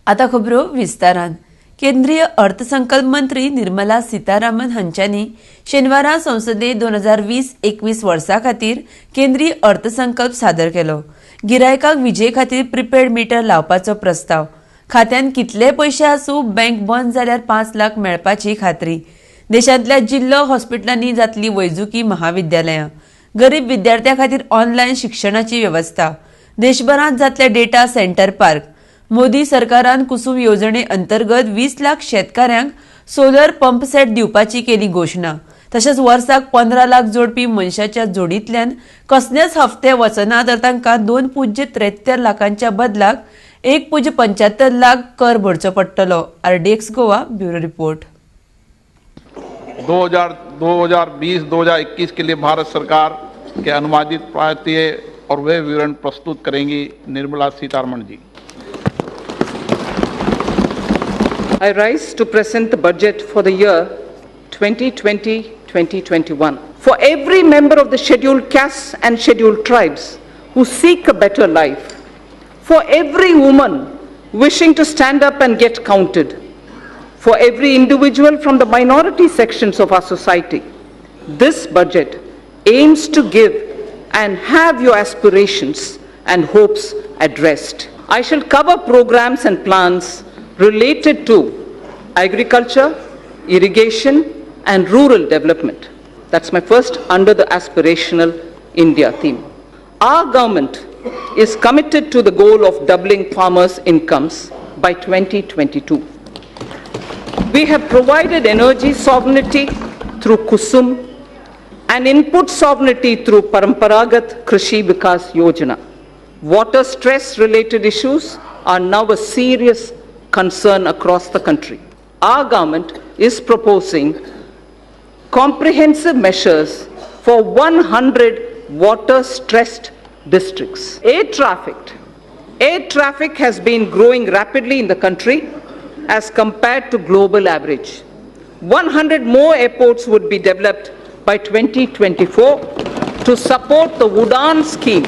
आतां खबरो विस्तारान. केंद्रीय अर्थसंकल्प मंत्री निर्मला सीतारामन हांच्यांनी शेनवारा संसदेत 2020-21 वर्सा खातीर केंद्रीय अर्थसंकल्प सादर केलो. गिरायकांक विजे खातीर प्रिपेड मिटर लावपाचो प्रस्ताव. खात्यांत कितले पयशे आसूं बँक बंद जाल्यार 5 लाख मेळपाची खात्री. देशांतल्या जिल्लो हॉस्पिटलांनी जातली वैजकी महाविद्यालयां. गरीब विद्यार्थ्यां खातीर ऑनलायन शिक्षणाची वेवस्था. देशभरांत जातले डेटा सेंटर पार्क. मोदी सरकारान कुसूम येवजणे अंतर्गत 20 लाख शेतकाऱ्यांक सोलर पंप सेट दिवपाची केली घोशणा. तशेंच वर्साक 15 लाख जोडपी मनशाच्या जोडींतल्यान कसलेच हफ्ते वचना तर तांकां 2.73 लाखांच्या बदलाक 1.75 लाख कर भरचो पडटलो. RDX Goa bureau report. 2020 2021 K लिए भारत सरकार के अनुमानित प्राप्तियां और व्यय विवरण प्रस्तुत करेंगी Nirmala Sitharaman ji. I rise to present the budget for the year 2020-2021. For every member of the scheduled castes and scheduled tribes who seek a better life, for every woman wishing to stand up and get counted, for every individual from the minority sections of our society, this budget aims to give and have your aspirations and hopes addressed. I shall cover programs and plans related to agriculture, irrigation, and rural development. That's my first under the aspirational India theme. Our government is committed to the goal of doubling farmers' incomes by 2022. We have provided energy sovereignty through Kusum and input sovereignty through Paramparagat Krishi Vikas Yojana. Water stress related issues are now a serious concern across the country. Our government is proposing comprehensive measures for 100 water stressed districts. Air traffic. Air traffic has been growing rapidly in the country as compared to global average. 100 more airports would be developed by 2024 to support the Udan scheme.